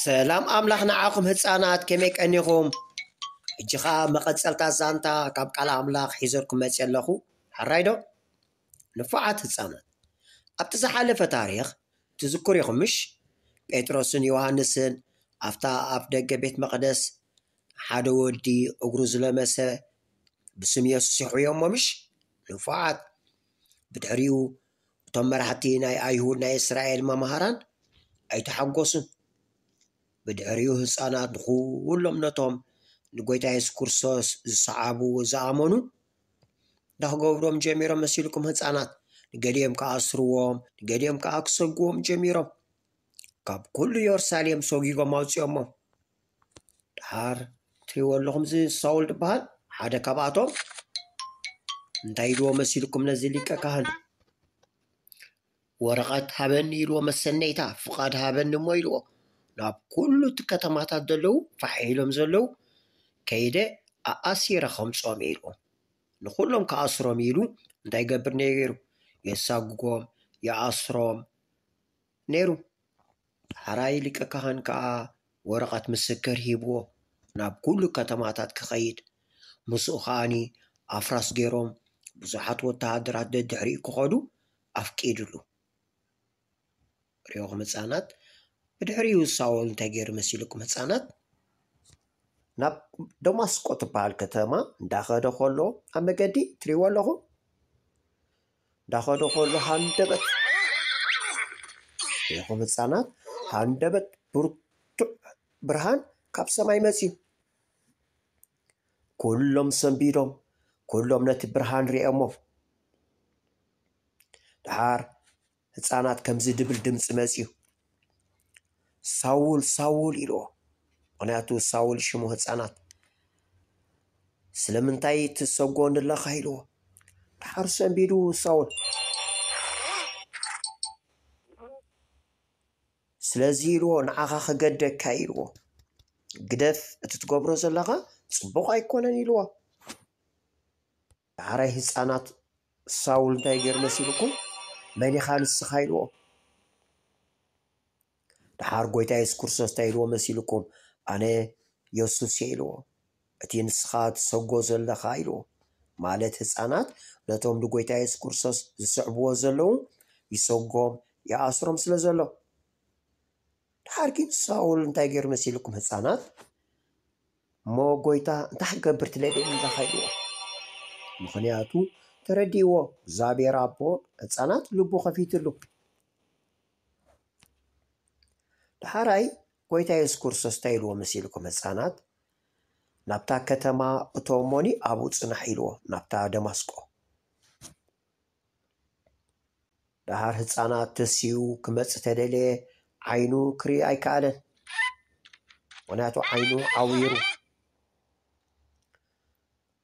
ሰላም ኣምላኽ ንዓኹም ህፃናት፣ ከመይ ቀኒኹም? ሕጂ ኸዓ መቐፀልታ ዛንታ ካብ ቃል ኣምላኽ ሒዘልኩም መፅእ ኣለኹ። ሕራይ ዶ? ንፉዓት ህፃናት፣ ኣብቲ ዝሓለፈ ታሪኽ ትዝክሩ ኢኹም ምሽ? ጴጥሮስን ዮሃንስን ኣብታ ኣፍ ደገ ቤት መቕደስ ሓደ ወዲ እግሩ ዝለመሰ ብስም የሱስ ይሕውዮሞ ምሽ? ንፉዓት። ብድሕሪኡ እቶም መራሕቲ ናይ ኣይሁድ ናይ እስራኤል መምሃራን ኣይተሓጎሱን። ብድሕሪኡ ህፃናት ንኩሎም ነቶም ንጎይታ የሱስ ክርስቶስ ዝሰዓቡ ዝኣመኑ እንዳክገብሮም ጀሚሮም መሲልኩም ህፃናት፣ ንገሊኦም ከኣስርዎም፣ ንገሊኦም ከኣ ክሰግዎም ጀሚሮም። ካብ ኩሉ የሩሳሌም ሰጒጎም ኣውፅኦሞም። ድሓር ትሪእዎ ኣለኹም፣ እዚ ሳውል ዝበሃል ሓደ ካብኣቶም እንታይ ኢልዎ መሲልኩም ነዚ ሊቀ ካህን? "ወረቐት ሃበኒ" ኢልዎ፣ "መሰነይታ ፍቓድ ሃበኒ እሞ" ኢልዎ። ናብ ኩሉ እቲ ከተማታት ዘለዉ ፋሕ ኢሎም ዘለዉ ከይደ ኣኣሲረ ከምፅኦም ኢልዎ። ንኹሎም ክኣስሮም ኢሉ እንታይ ይገብር ነይሩ? የሳጉጎም፣ ይኣስሮም ነይሩ። ዳሕራይ ሊቀ ካህን ከኣ ወረቐት ምስክር ሂብዎ ናብ ኩሉ ከተማታት ክኸይድ፣ ምስኡ ከኣኒ ኣፍራስ ገይሮም ብዙሓት ወተሃደራት ደድሕሪኡ ክኸዱ ኣፍቂድሉ። ሪኦኹም ህፃናት፣ ብድሕሪኡ ሳውል እንታይ ገይሩ መሲልኩም ህፃናት? ናብ ደማስቆ ትበሃል ከተማ እንዳኸደ ከሎ ኣብ መገዲ ትሪእዎ ኣለኹም። እንዳኸደ ከሎ ሃንደበት፣ ሪኢኹም ህፃናት፣ ሃንደበት ብርቱዕ ብርሃን ካብ ሰማይ መፅዩ። ኩሎም ሰንቢዶም፣ ኩሎም ነቲ ብርሃን ሪኦሞ። ድሓር ህፃናት ከምዚ ድብል ድምፂ መፅዩ፣ "ሳውል፣ ሳውል" ኢልዎ። ምኽንያቱ ሳውል ሽሙ ህፃናት። "ስለምንታይ ትሰጎኒ ኣለኻ?" ኢልዎ። ድሓር ሰንቢዱ ሳውል፣ ስለዚ ኢልዎ፣ "ንዓኻ ክገደካ" ኢልዎ። "ግደፍ፣ እቲ ትገብሮ ዘለኻ ጽቡቕ ኣይኮነን" ኢልዎ። ዳሕራይ ህፃናት ሳውል እንታይ ገይሩ መሲልኩም? "መን ኢኻ ንስኻ?" ኢልዎ። ድሓር ጎይታ የሱስ ክርስቶስ እንታይ ኢልዎ መሲልኩም? "ኣነ የሱስ እየ" ኢልዎ። "እቲ ንስኻ ትሰጎ ዘለኻ" ኢልዎ። ማለት ህፃናት ነቶም ንጎይታ የሱስ ክርስቶስ ዝስዕብዎ ዘለዉ ይሰጎም፣ ይኣስሮም ስለ ዘሎ። ድሓር ግን ሳውል እንታይ ገይሩ መሲልኩም ህፃናት? "እሞ ጎይታ እንታይ ክገብር ትደልየኒ ኣለኻ?" ኢልዎ። ምኽንያቱ ተረዲእዎ፣ እግዚኣብሔር ኣቦ ህፃናት ልቡ ከፊትሉ። ድሓራይ ጎይታ የሱስ ክርስቶስ እንታይ ኢልዎ መሲልኩም ህፃናት? "ናብታ ከተማ እቶ እሞኒ ኣብኡ ጽናሕ" ኢልዎ፣ ናብታ ደማስቆ። ድሓር ህፃናት ተሲኡ ክመፅእ ተደለየ፣ ዓይኑ ክርኢ ኣይከኣለን፣ ምኽንያቱ ዓይኑ ዓዊሩ።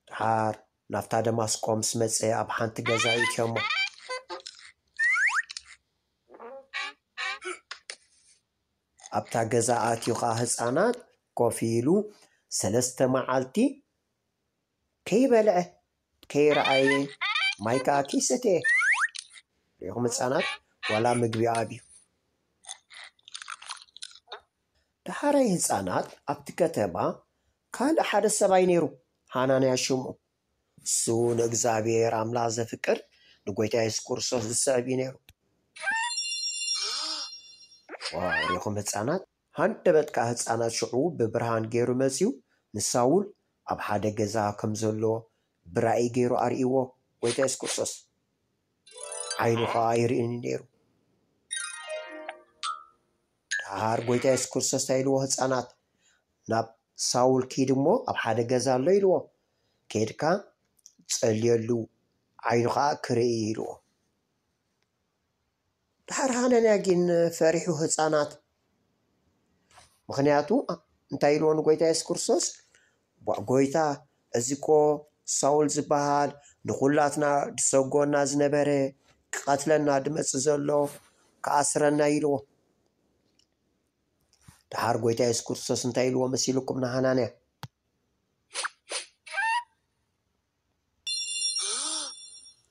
ድሓር ናብታ ደማስቆ ምስ መፀ ኣብ ሓንቲ ገዛ ይእትዮሞ። ኣብታ ገዛ ኣትዩ ኸዓ ህፃናት ኮፍ ኢሉ ሰለስተ መዓልቲ ከይበልዐ ከይረኣየ ማይ ከኣ ከይሰተየ። ሪኢኹም ህፃናት፣ ዋላ ምግቢ ኣብዩ። ድሓራይ ህፃናት ኣብቲ ከተማ ካልእ ሓደ ሰብኣይ ነይሩ፣ ሃናንያ ሽሙ። እሱ ንእግዚኣብሔር ኣምላኽ ዘፍቅር ንጎይታ የሱስ ክርስቶስ ዝስዕብ እዩ ነይሩ። ዋው፣ ሪኢኹም ህፃናት፣ ሃንደበት ከኣ ህፃናት ሽዑ ብብርሃን ገይሩ መፅዩ ንሳውል ኣብ ሓደ ገዛ ከም ዘሎ ብራእይ ገይሩ ኣርእይዎ ጎይታ የሱስ ክርስቶስ። ዓይኑ ኸዓ ይርእኒ ነይሩ። ድሓር ጎይታ የሱስ ክርስቶስ እንታይ ኢልዎ? ህፃናት ናብ ሳውል ኪድ እሞ ኣብ ሓደ ገዛ ኣሎ ኢልዎ። ኬድካ ጸልየሉ ዓይኑ ኸዓ ክርኢ ኢልዎ። ድሓር ሃነንያ ግን ፈሪሑ ህፃናት። ምኽንያቱ እንታይ ኢልዎ ንጎይታ የሱስ ክርስቶስ? "ቧእ ጎይታ፣ እዚ እኮ ሳውል ዝበሃል ንኹላትና ድሰጎና ዝነበረ ክቐትለና ድመጽእ ዘሎ ክኣስረና" ኢልዎ። ድሓር ጎይታ የሱስ ክርስቶስ እንታይ ኢልዎ መሲልኩም ንሃናንያ?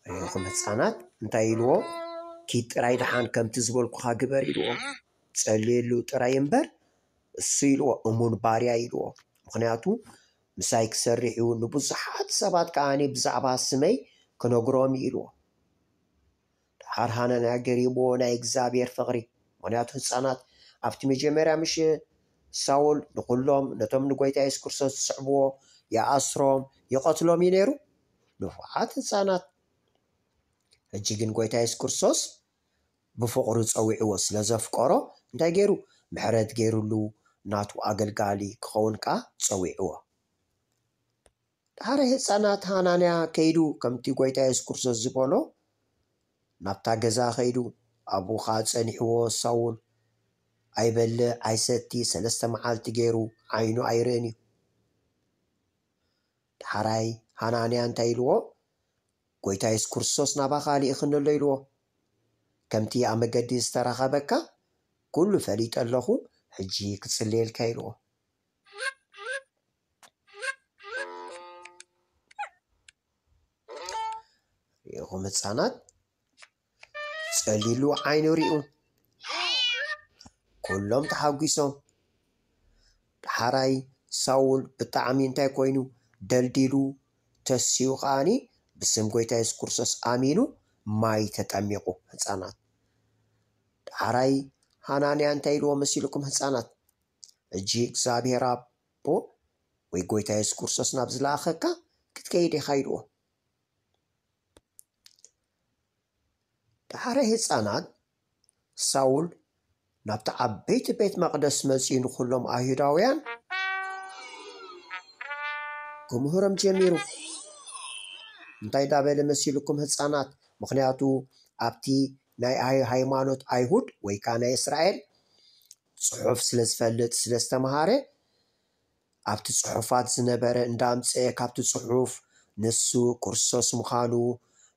ሪኢኹም ህፃናት እንታይ ኢልዎ? "ኪድ ጥራይ ደሓን ከምቲ ዝበልኩኻ ግበር" ኢልዎ። ጸልየሉ ጥራይ እምበር እሱ ኢልዎ፣ እሙን ባርያ ኢልዎ። ምኽንያቱ ምሳይ ክሰርሕ እዩ፣ ንብዙሓት ሰባት ከኣ ብዛዕባ ስመይ ክነግሮም እዩ ኢልዎ። ደሓር ሃናንያ ገሪምዎ ናይ እግዚኣብሔር ፍቕሪ። ምኽንያቱ ህፃናት ኣብቲ መጀመርያ ምሽ ሳውል ንኹሎም ነቶም ንጎይታ የሱስ ክርስቶስ ዝስዕብዎ ይኣስሮም ይቐትሎም እዩ ነይሩ። ንፉዓት ህፃናት። ሕጂ ግን ጎይታ የሱስ ክርስቶስ ብፍቕሩ ጸዊዕዎ ስለ ዘፍቀሮ እንታይ ገይሩ? ምሕረት ገይሩሉ ናቱ ኣገልጋሊ ክኸውን ከኣ ጸዊዕዎ። ደሓር ህፃናት ሃናንያ ከይዱ ከምቲ ጎይታ የሱስ ክርስቶስ ዝበሎ ናብታ ገዛ ከይዱ ኣብኡ ኸዓ ጸኒሕዎ። ሳውል ኣይበልዕ ኣይሰቲ ሰለስተ መዓልቲ ገይሩ ዓይኑ ኣይርእን እዩ። ደሓራይ ሃናንያ እንታይ ኢልዎ? ጎይታ የሱስ ክርስቶስ ናባኻ ልኢኽኒ ኣሎ ኢልዎ። ከምቲ ኣብ መገዲ ዝተራኸበካ ኩሉ ፈሊጠ ኣለኹ፣ ሕጂ ክጽልየልካ ኢልዎ። ርኢኹም ህፃናት፣ ጸሊሉ ዓይኑ ሪኡ። ኩሎም ተሓጒሶም። ደሓራይ ሳውል ብጣዕሚ እንታይ ኮይኑ ደልዲሉ ተሲኡ ከኣኒ ብስም ጎይታ የሱስ ክርስቶስ ኣሚኑ ማይ ተጠሚቑ። ህፃናት፣ ደሓራይ ሃናንያ እንታይ ኢልዎ መሲልኩም ህፃናት? ሕጂ እግዚኣብሔር ኣቦ ወይ ጎይታ የሱስ ክርስቶስ ናብ ዝለኣኸካ ክትከይድ ኢኻ ኢልዎ። ደሓረ ህፃናት ሳውል ናብቲ ዓበይቲ ቤት መቕደስ መፂኡ ንኩሎም ኣይሁዳውያን ክምህሮም ጀሚሩ። እንታይ ዳበለ መሲልኩም ህፃናት? ምኽንያቱ ኣብቲ ናይ ኣይ- ሃይማኖት ኣይሁድ ወይ ከዓ ናይ እስራኤል ፅሑፍ ስለ ዝፈልጥ ስለ ዝተምሃረ ኣብቲ ጽሑፋት ዝነበረ እንዳምጽአ ካብቲ ጽሑፍ ንሱ ክርስቶስ ምዃኑ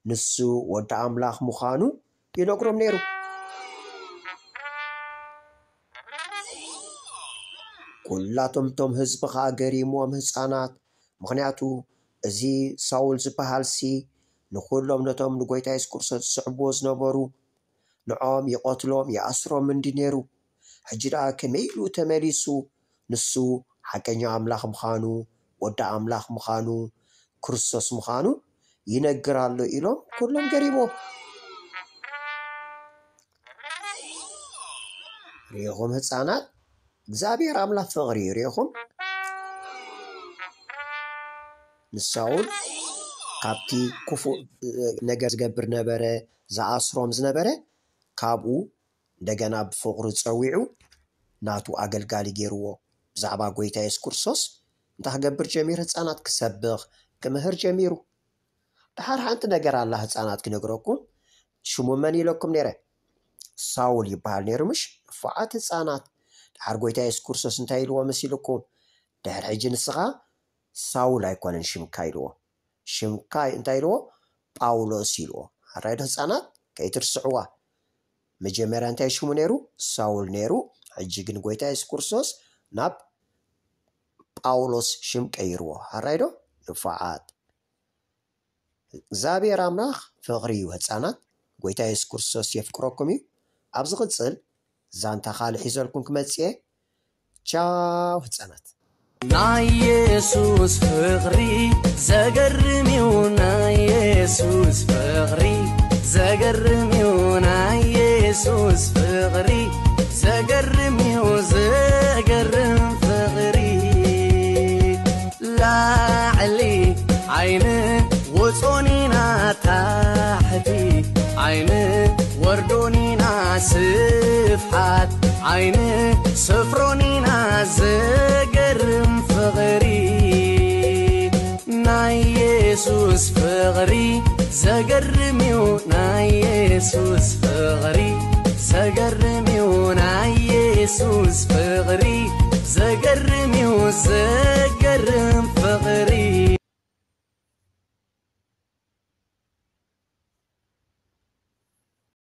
ንሱ ወዲ ኣምላኽ ምዃኑ ይነግሮም ነይሩ። ኩላቶም እቶም ህዝቢ ኸኣ ገሪምዎም ህፃናት፣ ምኽንያቱ እዚ ሳውል ዝበሃል ሲ ንኹሎም ነቶም ንጎይታ የሱስ ክርስቶስ ዝስዕብዎ ዝነበሩ ንዖም ይቐትሎም ይኣስሮም እንዲ ነይሩ። ሕጂ ደኣ ከመይ ኢሉ ተመሊሱ ንሱ ሓቀኛ ኣምላኽ ምዃኑ፣ ወዲ ኣምላኽ ምዃኑ፣ ክርስቶስ ምዃኑ ይነግር ኣሎ ኢሎም ኩሎም ገሪሞ። ርኢኹም ህፃናት፣ እግዚኣብሔር ኣምላኽ ፍቕሪ እዩ። ርኢኹም ንሳውል ካብቲ ክፉእ ነገር ዝገብር ነበረ፣ ዝኣስሮም ዝነበረ፣ ካብኡ እንደገና ብፍቕሩ ጸዊዑ ናቱ ኣገልጋሊ ገይርዎ። ብዛዕባ ጎይታ የሱስ ክርስቶስ እንታይ ክገብር ጀሚሩ? ህፃናት ክሰብኽ ክምህር ጀሚሩ። ደሓር ሓንቲ ነገር ኣላ ህፃናት ክነግረኩም። ሽሙ መን ኢለኩም ነይረ? ሳውል ይበሃል ነይሩ ምሽ? ንፉዓት ህፃናት። ደሓር ጎይታ የሱስ ክርስቶስ እንታይ ኢልዎ መሲልኩም? ድሕር ሕጂ ንስኻ ሳውል ኣይኮነን ሽምካ ኢልዎ። ሽምካ እንታይ ኢልዎ? ጳውሎስ ኢልዎ። ኣራይ ዶ ህፃናት ከይትርስዕዋ። መጀመርያ እንታይ ሽሙ ነይሩ? ሳውል ነይሩ። ሕጂ ግን ጎይታ የሱስ ክርስቶስ ናብ ጳውሎስ ሽም ቀይርዎ። ኣራይ ዶ? ንፉዓት። እግዚኣብሔር ኣምላኽ ፍቕሪ እዩ ህፃናት። ጎይታ የሱስ ክርስቶስ የፍቅረኩም እዩ። ኣብ ዝቕፅል ዛንታ ካልእ ሒዘልኩም ክመፅእ እየ። ቻው ህፃናት። ናይ የሱስ ፍቕሪ ዘገርም እዩ፣ ናይ የሱስ ፍቕሪ ዘገርም እዩ፣ ናይ የሱስ ፍቕሪ ዘገርም እዩ፣ ዘገርም ፍቕሪ። ላዕሊ ዓይኒ ወጾኒና ታሕቲ ዓይኒ ወርዶኒና ስፍሓት ዓይኒ ስፍሮኒና ዘገርም ፍቕሪ። ናይ የሱስ ፍቕሪ ዘገርም እዩ፣ ናይ የሱስ ፍቕሪ ዘገርም እዩ፣ ናይ የሱስ ፍቕሪ ዘገርም እዩ፣ ዘገርም ፍቕሪ።